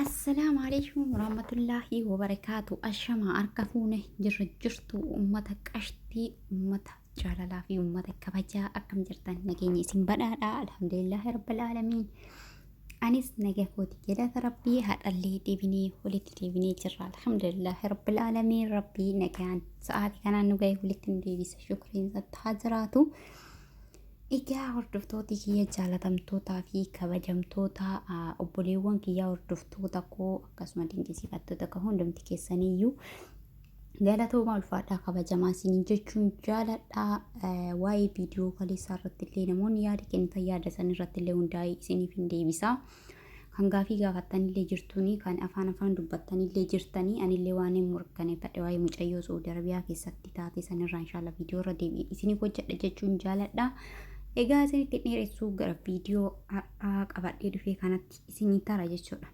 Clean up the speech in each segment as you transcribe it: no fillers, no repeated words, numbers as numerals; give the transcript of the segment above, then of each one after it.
Assalaamu alaikum warahmatullaahi wabarakaatu. Ashamaa harka fuune jirra jirtu ummata qashtii, ummata jaalalaa fi ummata kabajaa akkam jirtan nageenya isin badhaadha. Alhamdulillaahi rabbil aalamiin. Anis naga kooti galata rabbii haadhallee deebinee walitti deebinee jirra. Alhamdulillaahi rabbil aalamiin. Rabbii nagaan sa'aatii kanaan nu ga'e walitti nu deebisa. Shukriin isatti haa jiraatu. Egaa hordoftooti kiyya jaalatamtootaa fi kabajamtoota obboleewwan kiyyaa hordoftoota koo akkasuma dinqisiifattoota koo hundumti keessaniyyuu galatooma ulfaadhaa kabajamaa isiniin jechuun jaaladha. Waa'ee viidiyoo kaleessaa irratti illee namoonni yaada kennitan yaada san irratti illee hundaa'ee isiniif hin deebisa. Kan gaafii gaafattanillee jirtuni kan afaan afaan dubbattanillee jirtanii anillee waan hin mirkaneeffadhe waa'ee mucayyoo Saudi Arabiyaa keessatti taate sanirraa inshaalla viidiyoo irra deebi'ee isiniif hojjedha jechuun jaaladha. Egaa isinitti dheeressuu gara viidiyoo har'aa qabadhee dhufee kanatti isinii tara jechuudha.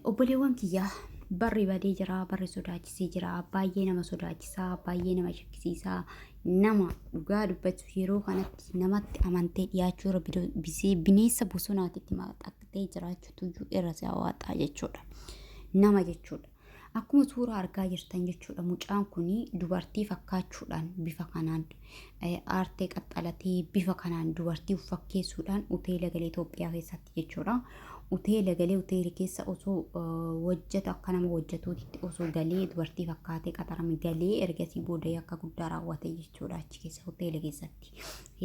Obboleewwan kiyyaa barri badee jira, barri sodaachisee jira, baay'ee nama sodaachisaa, baay'ee nama shakkisiisaa, nama dhugaa dubbachuuf yeroo kanatti namatti amantee dhiyaachuu irra bineensa bosonaatitti maxxattee jiraachuutu iyyuu irra si hawaaxaa jechuudha. Nama jechuudha. Akkuma suuraa argaa jirtan jechuudha mucaan kun dubartii fakkaachuudhaan bifa kanaan aartee qaxxalatee bifa kanaan dubartii of fakkeessuudhaan hoteela galee Itoophiyaa keessatti jechuudha. Hoteela galee hoteela keessa osoo hojjetu akka nama hojjetuutitti osoo galee dubartii fakkaatee qaxarame galee ergasii booda yakka guddaa raawwate jechuudha achi keessa hoteela keessatti.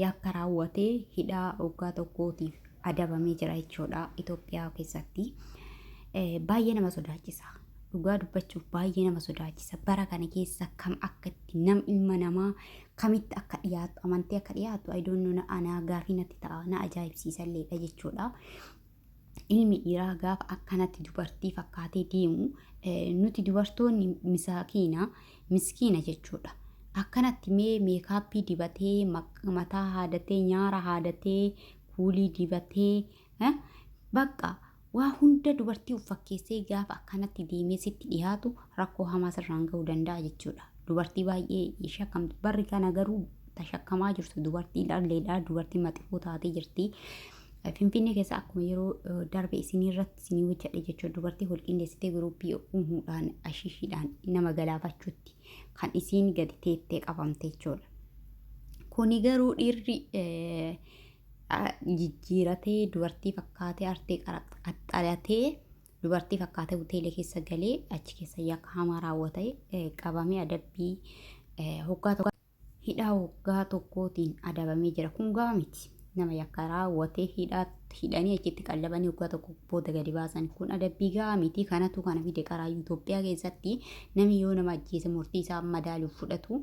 Yakka raawwatee hidhaa waggaa tokkootiif adabamee jira jechuudha Itoophiyaa keessatti. Baay'ee nama sodaachisa. Dhugaa dubbachuuf baay'ee nama sodaachisa. Bara kana keessa kam akka itti nam ilma namaa kamitti akka dhiyaatu amantee akka dhiyaatu I don't know anaa gaafii natti ta'a na ajaa'ibsiisalleedha jechuudha. Ilmi dhiiraa gaafa akkanatti dubartii fakkaatee deemu nuti dubartoonni misaakiina miskiina jechuudha. Akkanatti mee meekaappii dibatee mataa haadatee nyaara haadatee kuulii dibatee bakka waa hunda dubartii of fakkeessee gaafa akkanatti deemee sitti dhiyaatu rakkoo hamaa sirraan ga'uu danda'a jechuudha. Dubartii baay'ee shakkamtu barri kana garuu tashakkamaa jirtu dubartii dhalleedha dubartii maxifoo taatee jirti. Finfinnee keessa akkuma yeroo darbe isinii irratti isinii hojjedhe jechuudha dubartii wal qindeessitee giruuppii uumuudhaan ashiishiidhaan nama galaafachuutti kan isiin gadi teettee qabamte jechuudha. Kuni garuu dhiirri jijjiiratee dubartii fakkaatee artee qaxxalatee dubartii fakkaatee hoteela keessa galee achi keessa yakka hamaa raawwatee qabamee adabbii hoggaa tokko hidhaa waggaa tokkootiin adabamee jira. Kun gahaa miti. Nama yakka raawwatee hidhaa hidhanii achitti qallabanii waggaa tokko booda gadi baasan kun adabbii gahaa miti. Kanatu kana fide qaraayyuu Itoophiyaa keessatti namni yoo nama ajjeese murtii isaa madaaluuf fudhatu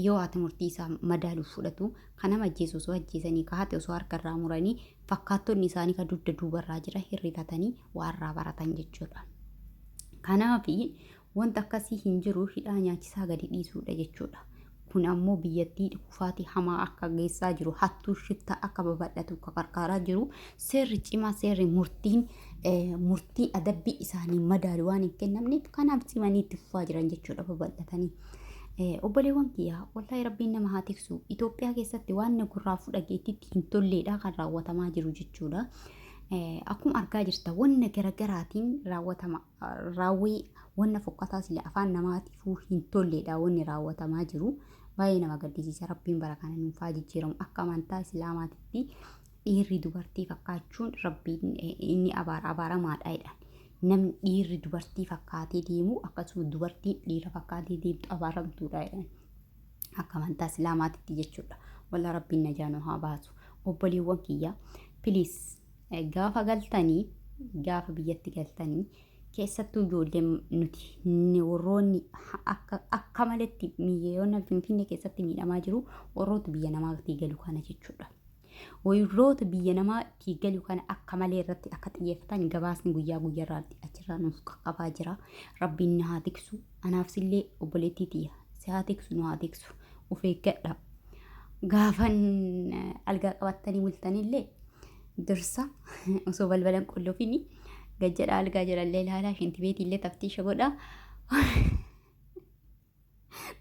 yoo haati murtii isaa madaaluuf fudhatu kan nama ajjeesu osoo ajjeesanii ka haati osoo harka irraa muranii fakkaattonni isaanii ka dugda duubarraa jira hirrifatanii waa irraa baratan jechuudha. Kanaaf wanta akkasii hin jiru hidhaa nyaachisaa gadi dhiisuudha jechuudha. Kun ammoo biyyattii kufaatii hamaa akka geessaa jiru hattuu shiftaa akka babal'atu akka qarqaaraa jiru seerri cimaa seerri murtiin murtii adabbii isaanii madaalu waan hin kennamneef kanaaf cimanii itti fufaa jiran jechuudha babal'atanii. Obboleewwan kiyyaa wallahi rabbiin nama haa tiksu Itoophiyaa keessatti waan gurraa dhageettiitti hin tolleedha kan raawwatamaa jiru jechuudha. Akkuma argaa jirta wanna garagaraatiin raawwatama raawwii wanna fokkataa sila afaan namaatiifuu hin tolleedha wanni raawwatamaa jiru. Baay'ee nama gaddisiisa rabbiin bara kana nuuf haa jijjiiramu akka amantaa islaamaatitti dhiirri dubartii fakkaachuun rabbiin inni abaara abaaramaadha jedhan. Namni dhiirri dubartii fakkaatee deemu akkasuma dubartiin dhiira fakkaatee deemtu abaaramtuudha jedhan. Akka amantaa islaamaatitti jechuudha. Walla rabbiin najaa nu haa baasu. Obboleewwan kiyya please gaafa galtanii gaafa biyyatti galtanii keessattuu ijoolleen nuti warroonni akka akka maletti miiliyoona Finfinnee keessatti miidhamaa jiru warroota biyya namaatii galu kana jechuudha. Warroota biyya namaatii galu kana akka malee irratti akka xiyyeeffatan gabaasni guyyaa guyyaarraa achirraa nuuf qaqqabaa jira. Rabbiin na haa tiksu. Anaaf sillee obboleettii tiyya si haa tiksu nu haa tiksu. Of eeggadha. Gaafan algaa qabattanii bultanillee dursa osoo balbala hin qullufini gad jedhaa algaa jalallee ilaalaa shintibeetiillee taftiisha godhaa.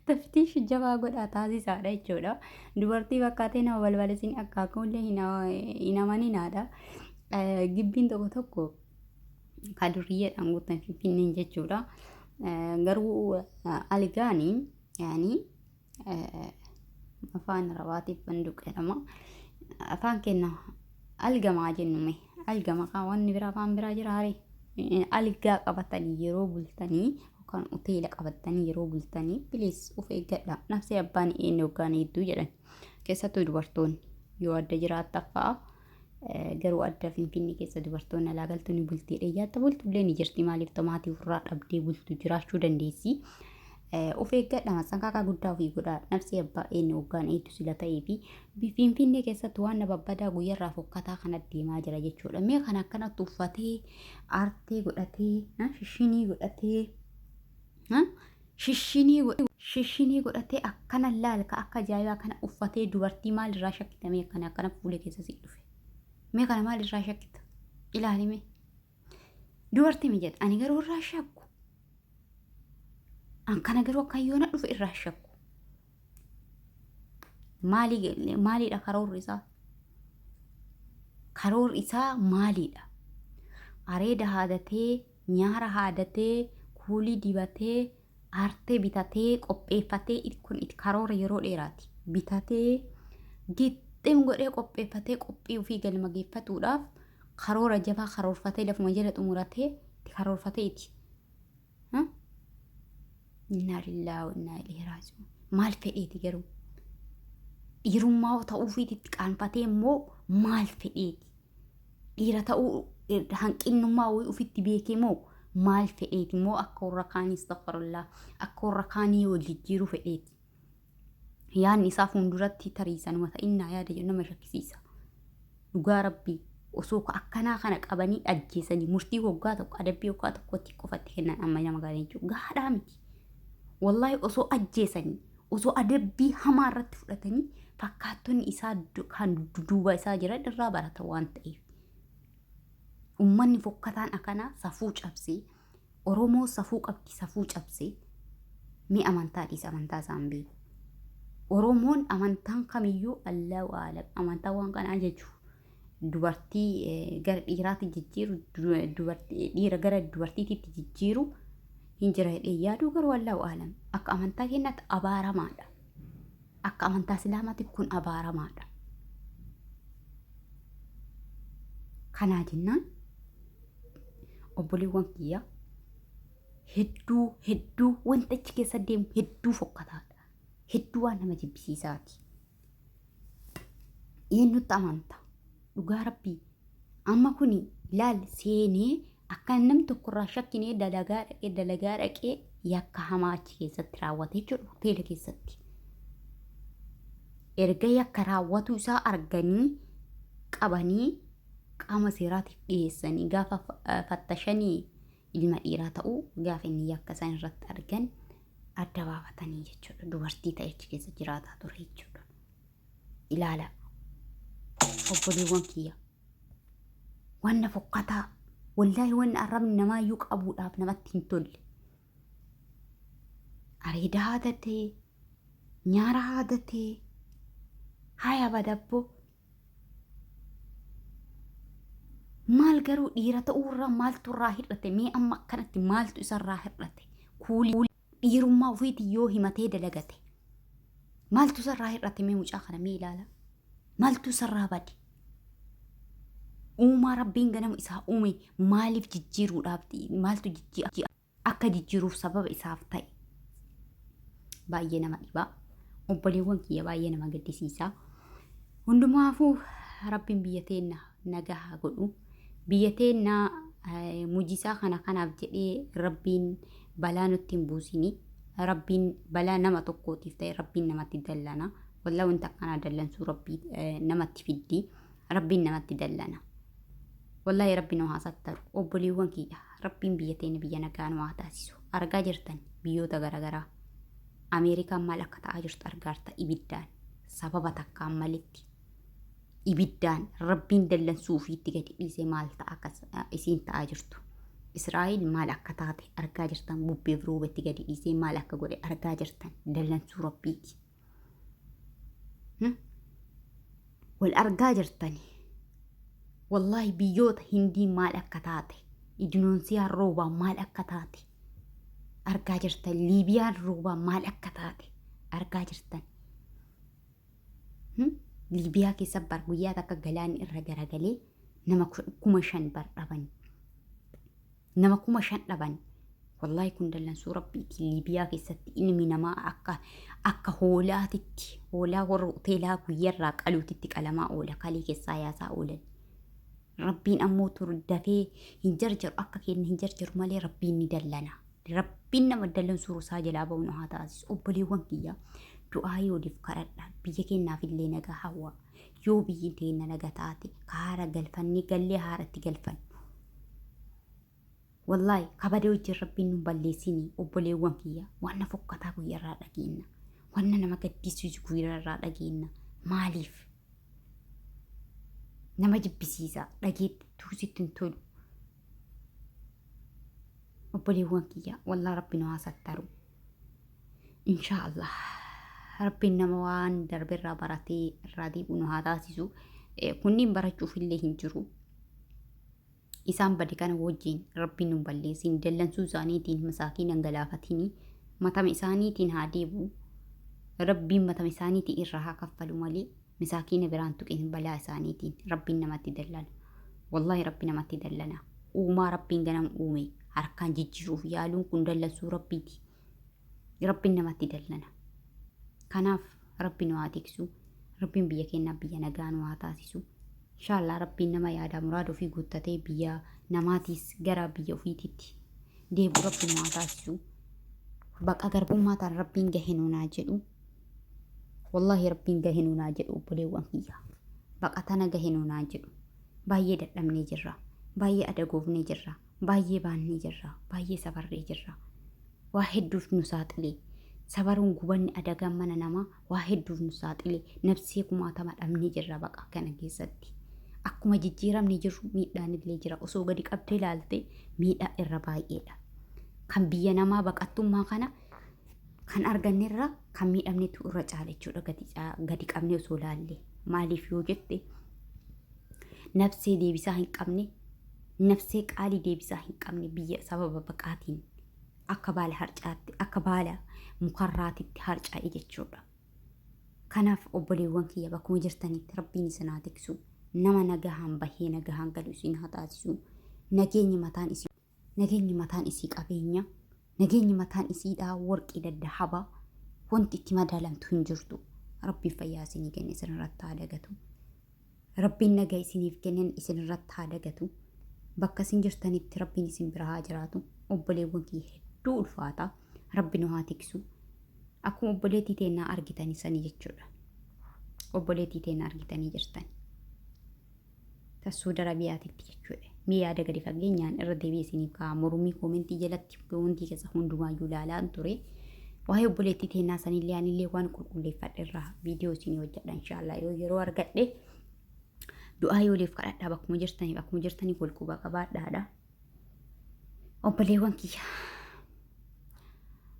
Taftiishi jabaa godhaa taasisaadha jechuudha. Dubartii fakkaatee nama balbala isin akkaakuullee hin amaninaadha. Gibbiin tokko tokko Ka duriyyeedhaan guutan Finfinneen jechuudha. Garuu algaani yaani afaan Arabaatiif banduq jedhama. Afaan keenya algamaa jennume algama kaa wanni biraa afaan biraa jira haree. Algaa qabatanii yeroo bultanii yookaan hoteela qabatanii yeroo bultanii please of eeggadha. Nafsee abbaan eenyu hoggaan hedduu jedhan. Keessattuu dubartoonni yoo adda jiraattan fa'a garuu adda Finfinnee keessa dubartoonni alaa galtu ni bulti dheeyyaatti bultullee ni jirti maaliif tomaatii ofirraa dhabdee bultu jiraachuu dandeessi. Of eeggadha massanqaaqa guddaa ofii godhaa nafsee abbaa eenyu hoggaan eeddu sila ta'ee fi Finfinnee keessatti waan na babbadaa guyyarraa fokkataa kana deemaa jira jechuudha. Mee kan akkanatti uffatee aartee godhatee shishinii godhatee Shishinii shishinii godhatee akkana laal ka akka ajaa'ibaa kana uffatee dubartii maal irraa shakkita mee akkana akkana fuula keessa si dhufe. Mee kana maal irraa shakkita? Ilaali mee. Dubartii mi jedha ani garuu irraa shakku. An kana garuu akka yoona dhufe irraa shakku. Maalii maaliidha karoorri isaa? Karoorri isaa maaliidha? Areeda haadatee nyaara haadatee, kuulii dibatee, aartee bitatee, qopheeffatee kun karoora yeroo dheeraati. Bitatee gixxim godhee qopheeffatee qophii ofii galma geeffatuudhaaf karoora jabaa karoorfatee lafuma jala xumuratee itti karoorfateeti. Innaa lillaahi wa innaa ilayhi raaji'uun. Maal fedheeti garuu? Dhiirummaa ta'uufiitti itti qaanfatee immoo maal fedheeti? Dhiira ta'uu hanqinnummaa wayii ofitti beekee moo maal fedheeti moo akka warra kaanii astaghfirullah akka warra kaanii wal jijjiiruu fedheeti. Yaadni isaa fuulduratti tarii sanuma ta'innaa yaada jedhu nama shakkisiisa. Dhugaa rabbii osoo ka akkanaa kana qabanii ajjeesanii murtii waggaa tokko adabbii waggaa tokkotti qofatti kennan amma nama gaarii jechuudha. Gahaadhaa miti. Wallaahi osoo ajjeesanii osoo adabbii hamaa irratti fudhatanii fakkaattonni isaa kan duuba isaa jiran irraa barata waan ta'eef. Ummanni fokkataan akkanaa safuu cabsee Oromoo safuu qabdi safuu cabsee mee amantaa dhiisa amantaa isaan beeku. Oromoon amantaan kamiyyuu Allahu aalam amantaa waan kana ajaju dubartii gara dhiiraatti jijjiiru dubartii dhiira gara dubartiititti jijjiiru hin jira jedhee yaaduu garuu Allahu aalam akka amantaa keenyaatti abaaramaadha. Akka amantaa Islaamaatti kun abaaramaadha. Kanaa jennaan obboleewwan kiyya hedduu hedduu wanta achi keessa deemu hedduu fokkataadha. Hedduu waan nama jibbisiisaati. Eenyutti amanta? Dhugaa rabbii. Amma kuni laal seenee akka namni tokko irraa shakkinee dalagaa dhaqee dalagaa dhaqee yakka hamaa achi keessatti raawwate jechuudha hoteela keessatti. Erga yakka raawwatuu isaa arganii qabanii qaama seeraatiif dhiyeessanii gaafa fattashanii ilma dhiiraa ta'uu gaafa inni yakka isaan irratti argan adda baafatanii jechuudha. Dubartii ta'e achi keessa jiraataa ture jechuudha. Ilaala obboleewwan kiyya wanna fokkataa wallaahi wanna arrabni namaayyuu qabuudhaaf namatti hin tolle. Areeda haadatee nyaara haadatee haya badabboo Maal garuu dhiira ta'uu irraa maaltu irraa hir'ate mee amma akkanatti maaltu isarraa hir'ate kuulii dhiirummaa ofiitiin yoo himatee dalagate maaltu isarraa hir'ate mee mucaa kana mee ilaala maaltu isarraa bade uumaa rabbiin ganama isaa uume maaliif jijjiiruudhaaf maaltu akka jijjiiruuf sababa isaaf ta'e baay'ee nama dhibaa obboleewwan kiyya baay'ee nama gaddisiisa hundumaafuu rabbiin biyya teenna nagaa haa godhu biyya teenna mujisaa kana kanaaf jedhee rabbiin balaa nutti hin buusini rabbiin balaa nama tokkootiif ta'e rabbiin namatti dallana wallaa wanta akkanaa dallansuu rabbii namatti fiddi rabbiin namatti dallana Wallaahi rabbi nu haa sattaru obboleewwan kiyya rabbiin biyya teenya biyya nagaa nu haa taasisu argaa jirtan biyyoota garaagaraa Ameerikaan maal akka ta'aa jirtu argaarta ibiddaan sababa takkaan malitti ibiddaan rabbiin dallansuu ofiitti gadi dhiisee maal ta'a akka isiin ta'aa jirtu Israa'el maal akka taate argaa jirtan bubbeef roobatti gadi dhiisee maal akka godhe argaa jirtan dallansuu rabbiiti. Wal argaa jirtani. Wallaahi biyyoota hindii maal akka taate. Idunoonsiyaan roobaan maal akka taate argaa jirtan. Liibiyaan roobaan maal akka taate argaa jirtan. Liibiyaa keessa bar guyyaa takka galaanni irra garagalee nama 5000 bar dhaban. Nama 5000 dhaban. Wallaahi kun dallansuu rabbiiti. Liibiyaa keessatti ilmi namaa akka hoolaatitti hoolaa warra hoteelaa guyyarraa qaluutitti qalamaa oola kalee keessaa yaasaa oolan. Rabbiin ammoo turu dafee hin jarjaru akka keenya hin jarjaru malee rabbiin ni dallana. Rabbiin nama dallansuu isaa jalaa ba'u nu haa taasisu. Obboleewwan kiyya du'aayii waliif kadhadha. Biyya keenyaaf illee nagaa hawwa. Yoo biyyi teenya naga taate ka haara galfannee gallee haara itti galfannu. Wallaahi kabadee wajjin rabbiin nu balleessini obboleewwan kiyya wanna fokkataa guyyarraa dhageenna. Wanna nama gaddisiisu guyyarraa dhageenna. Maaliif? Nama jibbisiisa dhageettuu sitti hin tolu. Obboleewwan kiyya wallaa rabbi nu haa sattaru. Inshaa Allah rabbiin nama waan darberraa baratee irraa deebi'u nu haa taasisu. Kunniin barachuuf illee hin jiru. Isaan bade kana wajjin rabbiin nu balleessin dallansuu isaaniitiin masaakiin hangalaafatini matama isaaniitiin haa deebi'u. Rabbiin matama isaaniitiin irraa haa kaffalu malee misaakiina biraan tuqin balaa isaaniitiin rabbiin namatti dallana. Wallaahi rabbi namatti dallana. Uumaa rabbiin ganam uume harkaan jijjiiruuf yaaluun kun dallansuu rabbiiti. Rabbiin namatti dallana. Kanaaf rabbi nu haa tiksu. Rabbiin biyya keenyaa biyya nagaa nu haa taasisu. Inshaallah rabbiin nama yaadaa muraada ofii guuttatee biyya namaatiis gara biyya ofiititti deebi'u rabbi nu haa taasisu. Baqa garbummaa taan rabbiin gahe nu naa jedhu. Wallaahi rabbiin gahe nu naa jedhu obboleewwan kiyya. Baqa tana gahe nu naa jedhu. Baay'ee dadhabnee jirra. Baay'ee adagoofnee jirra. Baay'ee baannee jirra. Baay'ee sabarree jirra. Waa hedduuf nu saaxile. Sabaruun gubanni adagaan mana namaa waa hedduuf nu saaxile. Nabsee kumaatama dhabnee jirra baqa kana keessatti. Akkuma jijjiiramni jiru miidhaan illee jira. Osoo gadi qabdee ilaalte miidhaa irra baay'eedha. Kan biyya namaa baqattummaa kana kan argannerra kan miidhamnetu irra caala jechuudha gadi qabnee osoo ilaalle. Maaliif yoo jette nabsee deebisaa hin qabne nabsee qaalii deebisaa hin qabne biyya sababa baqaatiin akka baala harcaatti akka baala mukarraatitti harca'e jechuudha. Kanaaf obboleewwan kiyya bakkuma jirtanitti rabbiin isin haa tiksu. Nama nagahaan bahee nagahaan galu isin haa taasisu. Nageenyi mataan isii nageenyi mataan isii qabeenya. Nageenyi mataan isiidhaa warqii daddahaba. Wanti itti madaalamtu hin jirtu. Rabbiin fayyaa isinii kenne isin irratti haa dagatu. Rabbiin nagaa isiniif kennen isin irratti haa dagatu. Bakka isin jirtanitti Rabbiin isin bira haa jiraatu. Obboleewwan kiyya hedduu ulfaata. Rabbi nu haa tiksu. Akkuma obboleettii teennaa argitanii sanii jechuudha. Obboleettii teennaa argitanii jirtan. Ta Suudi Arabiyaatitti jechuudha. Mee yaada gadi fageenyaan irra deebi'ee isiniif ka'a. Mormii koomentii jalatti koomentii keessa hundumaayyuu ilaalaan ture. Waa'ee obboleettii teennaa sanillee anillee waan qulqulleeffadhe irraa viidiyoo isinii hojjedha inshaallah yoo yeroo argadhe du'aa yoo waliif kadhadhaa bakkuma jirtaniif akkuma jirtaniif wal quba qabaadhaadha. Obboleewwan kiyya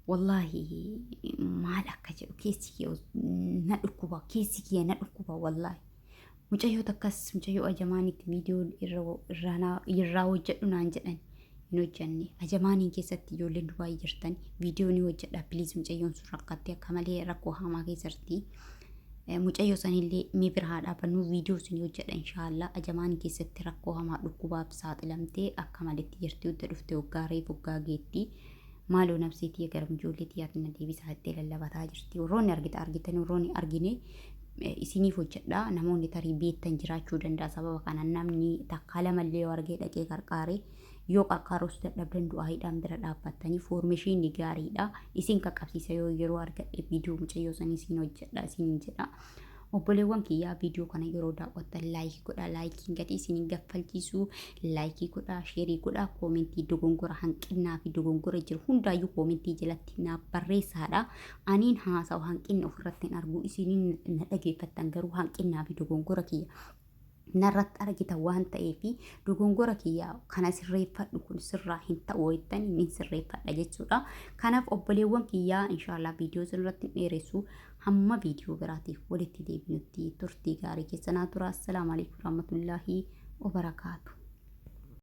wallaahi maal akka jedhu keessi kiyya na dhukkuba keessi kiyya na dhukkuba wallaahi. Mucayyoo takkas mucayyoo ajamaanitti viidiyoo irraa hojjedhu naan jedhan hin hojjenne. Ajamaaniin keessatti ijoolleen Dubaayii jirtan viidiyoo ni hojjedha piliis mucayyoon sun rakkattee akka malee rakkoo hamaa keessa jirti. Mucayyoo sanillee mee bira haa dhaabannu viidiyoo isin hojjedha inshaallah ajamaaniin keessatti rakkoo hamaa dhukkubaaf saaxilamtee akka maletti jirti hudda dhufte waggaa reef waggaa geetti. Maaloo nabsee tiyya gara ijoollee tiyyaatti na deebisaa jettee lallabataa jirti. Warroonni argita argitan warroonni argine isiniif hojjedha. Namoonni tarii beektan jiraachuu danda'a. Sababa kana namni takkaa lamallee yoo argee dhaqee qarqaare yoo qarqaaruus dadhabdan du'aayiidhaan bira dhaabbattanii foormeeshiinni gaariidha. Isin qaqqabsiisa yoo yeroo argadhe viidiyoo mucayyoo sanii isin hojjedha isiniin jedha. Obboleewwan kiyyaa viidiyoo kana yeroo daawwattan laayikii godhaa laayikiin gatii isin hin gaffalchiisu laayikii godhaa sheerii godhaa koomentii dogongora hanqinnaa fi dogongora jiru hundaayyuu koomentii jalatti naaf barreessaadha. Aniin haasawu hanqinna ofirratti hin argu isiniin na dhageeffattan garuu hanqinnaa fi dogongora kiyya narratti argita waan ta'eef dogongora kiyya kana sirreeffadhu kun sirraa hin ta'u jettanii nin sirreeffadha jechuudha. Kanaaf obboleewwan kiyyaa inshaallah viidiyoo sirratti hin dheeressu hamma viidiyoo biraatiif walitti deebinutti turtii gaarii keessa naa tura. Assalaamu alaikum warahmatullaahi wabarakaatu.